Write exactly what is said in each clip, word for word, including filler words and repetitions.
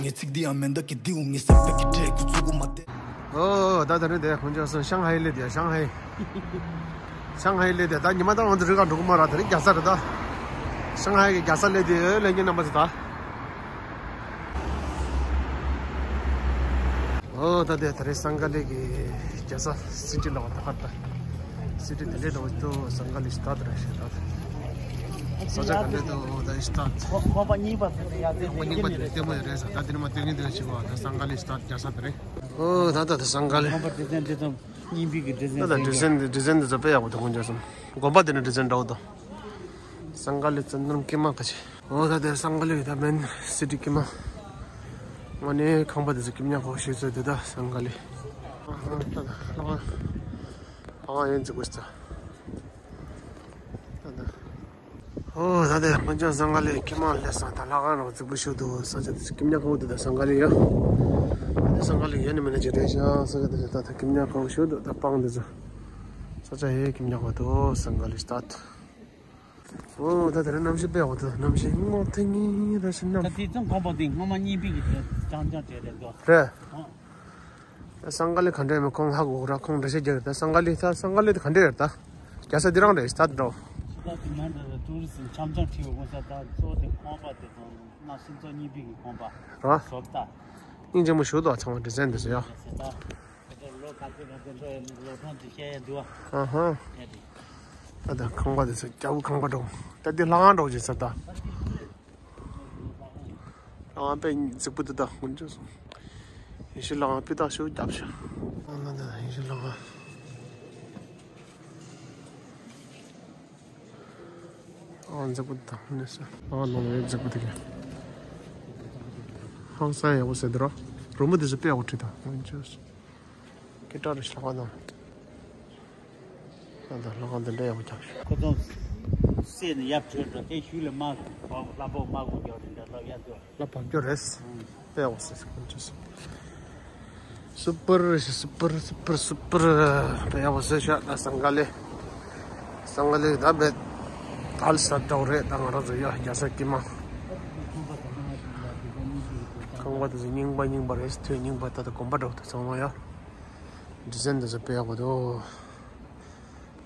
ངས་ཚིག་འདི་ཡང་མེ་མདའ་གི་མདེའུ་ངས་སྲེག་པའི་གི་འདྲེ་ཁུ་ཚུགས་མ་བསྡད། ཨོ་ད་ད་རེད་དེ་ཁོང་ཅག་སོང་ཤང་ཧའི་སླེབས་དེ་ཤང་ཧའི། ཤང་ཧའི་སླེབས་དེ་ད་ཉི་མ་ད་ང་ཚོ་རི་ཁ་འགྲོ་གི་མ་ར་དེ་རིང་རྒྱལ་ས་རེད་ད། ཤང་ཧའི་གི་རྒྱལ་ས་སླེབས་དེ་ལས་ཉིན་རྣམ་པ་ཚོ་ད། ཨོ་ད་དེ་ད་རེས་སང་ག་ལི་གི་རྒྱལ་ས་སི་ཊི་ལ་བ་ད་ཧར་ད། སི་ཊི་དེ་འདྲའི་འགྲོ་འདུག་སང་ག་ལི་སི་ཏཱ་ད་ར་ཤེ་ད། ས་ཆ་ག་འདྲ་འདུག་ད་སི་ཏཱ། ཁོ་ཁོ་པ་གཉིས་པ་ཟེར་ཡ་དེ་ཁོ་གཉིས་པ་དེ་ལྟད་མོ་ཡོད་རེད་ས་ད་དེ་ནི་མ་སྟོན་གིན་དེ་ལ་ཞིག་བ་ད་སང་ག་ལི་སི་ཏཱ་རྒྱལ་ས་དེ་རེད། ཨོ་ད་ད་ད་སང་ག་ལི། ཁོ་པ་དེ་ཚན་དེ་ཚོ་གཉིས་པའི་གི་ཌི་ཛན་ད་ད་ཌི་ཛན་ཌི་ཛན་དེ་ཚོ་དཔེ་ཡག་པོ་འདུག་ཁོང་ཅག་སོང་དགོན་པ་དེ་ནི་ཌི་ཛན་འདྲ་བོ་འདུག་སང་ག་ལི་ཙན་དན་ཀྱི་མ་ཁ་ཆེ། ཨོ་ད་དེ་སང་ག་ལི་ད་མེན་སི་ཊི་ཀྱི་མ། ང་ནི་ཁང་པ་དེ་ཚོ་ཀྱི་མྱ་ཁོ་ཤེས་ཚོད་དེ་ད་སང་ག་ལི། ཨ་ཧ་ད་ད་ལྷ་ཁང་ལྷ་ཁང་ཡོད་འཛི་གོ་ས་ད་ད། ཨོ་ད་དེ་ང་ཅག་སང་ག་ལི་ཀྱི་མ་ལས་ས་ད་ལྷ་ཁང་རང་འཛི་གོ་ཤོད་དུ་ས་ཆ་དེ་ཚོ་ཀྱི་མྱ་ཁོ་དེ་ད་སང་ག་ལི་ཡ། ད་སང་ག་ལི་ཡ་ནི་མེན་ན་ཅི་རེད་ཤག་ས་ཆ་དེ་ཚོ་ད་ད་ཀྱི་མྱ་ཁོ་ཤོད་དུ་ད་སྤང་དེ་ཚོ། ས་ཆ་ཡེ་ཀྱི་མྱ་ཁོ་དུ་སང་ག་ལི་སི་ཏཱ། ཨོ་ད་དེ་རིང་གནམ་གཤིས་དཔེ་ཡག་པོ་འདུག་གནམ་གཤིས་སྔོ་ཐིང་ངེ་རེད་ཤག་གནམ། ད་དེ་ཙམ་ཁང་པ་དེ་སྔོན་མ་གཉིས་པའི་གི་ཅང་ཅང་བྱས་རེད་འདུག་རེད། ཨ། ད་སང་ག་ལི་ག་འདྲ་ཡིན་མིན་ཁོང་ཧ་གོ་གི་ར་ཁོང་འགྲེལ་བཤད་རྒྱག་གི་རེད་ད་སང་ག་ལི་ད་སང་ག་ལི་དེ་ག་འདྲ་ཡོད་རེད་ད། རྒྱལ་ས་འདི་རང་རེད་ད་འགྲོ། ད་དེ་མ་འདྲ་ད་ཊུ་རི་སི་འཆམ་འཆམ་ཁྲིད་ཡོད་དགོས་ས་ད་གཙོ་བོ་དེ་ཁང་པ་དེ་དང་སྣ་སུམ་ཚོགས་གཉིས་པའི་གི་ཁང་པ། ར། བཟོ་ལྟ། སྙིང་རྗེ་མོ་ཞུ་དོ་ཚང་མ་ཌི་ཛན་དེ་ཚོ་ཡ། ད་ལོ་ག་ཚོད་ག་ཚོད་འགྲོ་ཡོད་མེད་ལོ་ཐོང་དེ་བཤད་ཡ་འདུག་ཨ། ཨ་ཧ། ཨེ་རེད། ད་ད་ཁང་པ་དེ་ཚོ་རྒྱ་བོ་ཁང་པ་འགྲོ། ད་དེ་ལྷ་ཁང་འགྲོ་བྱེད་ས་ད། ལྷ་ཁང་དཔེ་རྫིག་པོ་འདུག་ད་ངུ་འཇོག་སོང་། ཡེ་ཤེས་ལྷ་ཁང་སྤུས་དག་ཤོས་རྒྱབ་ཤོག་ཨ་ན་ད་ཡེ་ཤེས་ལྷ་ཁང་། ཨ་མཛེས་པོ་དང་ནས་ས། ཨ་ནང་ལ་མཛེས་པོ་དེ་ག་ཧང་སང་ཡག་པོ་ཟེར་དུ་ར། རོལ་མོ་དེ་ཚོ་དཔེ་ཡག་པོ་བྲིས་དང་། སྐད་གྲགས་རེ་ཞིག་ལྷག་པ་དང་། ཨ་ད་ལྷག་པ་འདི་འདྲ་ཡག་པོ་ཆགས་ཤག་ཁོ་ཚོ་སྲས་ནས་ཡར་བྲོས་འགྲོ་དེ་ཤུལ་ལ་མ་བབ་ལྷ་པོ་མ་གོ་རྒྱག་རེ་འདྲ་ལབ་ཡ་འདུག་ལ་བབ་རྒྱུ་རེད། དཔེ་ཡག་པོ་ཟེར་ཁོང་ཚོས། སུ་པར་རེད་ཤག་སུ་པར་སུ་པར་སུ་པར། དཔེ་ཡག་པོ་ཟེར་ཤག་ད་སང་ག་ལི། སང་ག་ལི་ད་བེད། ད་ལ་ས་འདྲ་བོ་རེད་ད་ང་རང་ཚོ་ཡ་རྒྱལ་ས་དཀྱིལ་མ། ཁང་པ་དེ་ཚོ་རྙིང་པ་རྙིང་པ་རེད་ཐོས་རྙིང་པ་ད་ད་དགོན་པ་འདྲ་བོ་ད་ཚང་མ་ཡ། ཌི་ཛན་དེ་ཚོ་དཔེ་ཡག་པོ་འདུག་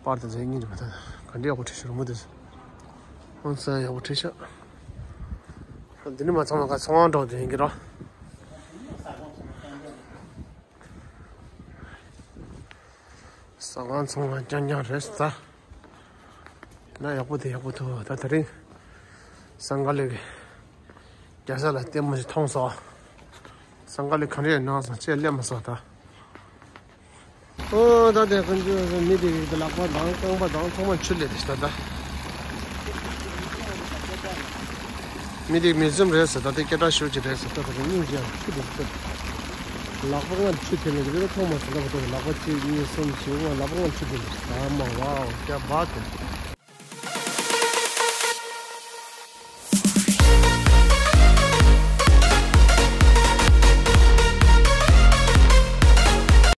པར་དེ་ཚོ་སྙིང་རྗེ་མོ་ད་ག་འདྲ་ཡག་པོ་བྲིས་ཤག་རོལ་མོ་དེ་ཚོ། ཧང་སང་ཡག་པོ་བྲིས་ཤག་འདི་ནི་མ་ཚང་མ་ག་ཚོང་ཁང་འདྲ་བོ་དེ་ཡིན་གྱི་ར། ཟ་ཁང་ཚང་མ་རྐྱང་རྐྱང་རེད་ད། ན་ཡག་པོ་དེ་ཡག་པོ་འདུག་ད་དེ་རིང་སང་ག་ལི་གི་རྒྱལ་ས་ལ་ལྟད་མོ་ཞིག་མཐོང་སོང་། སང་ག་ལི་ག་འདྲ་ཡིན་ན་སོང་ཅེས་སླེབས་མ་སོང་ད། ཨོ་ད་དེ་ཁོང་ཚོས་མི་དེ་གི་ལག་པ་དང་རྐང་པ་དང་ཚང་མ་ཆུ་ལས་དེ་ད་ད། མི་དེ་མི་འཛུམ་རེད་ཟེར་ད་དེ་སྐད་གྲགས་ཤོར་གྱི་རེད་ཟེར་ད་དེ་སྙིང་རྗེ་ཆུ་དེ་ཟེར། ལག་པ་ལྔ་ཆུ་དེ་ལས་དེ་མཐོང་མ་སོང་ད་བ་དེ་ལག་པ་གཅིག་གཉིས་གསུམ་བཞི་ལྔ་ལག་པ་ལྔ་ཆུ་དེ་ལས་ད་མ་ཝའོ་ཀྱ་བ་དེ།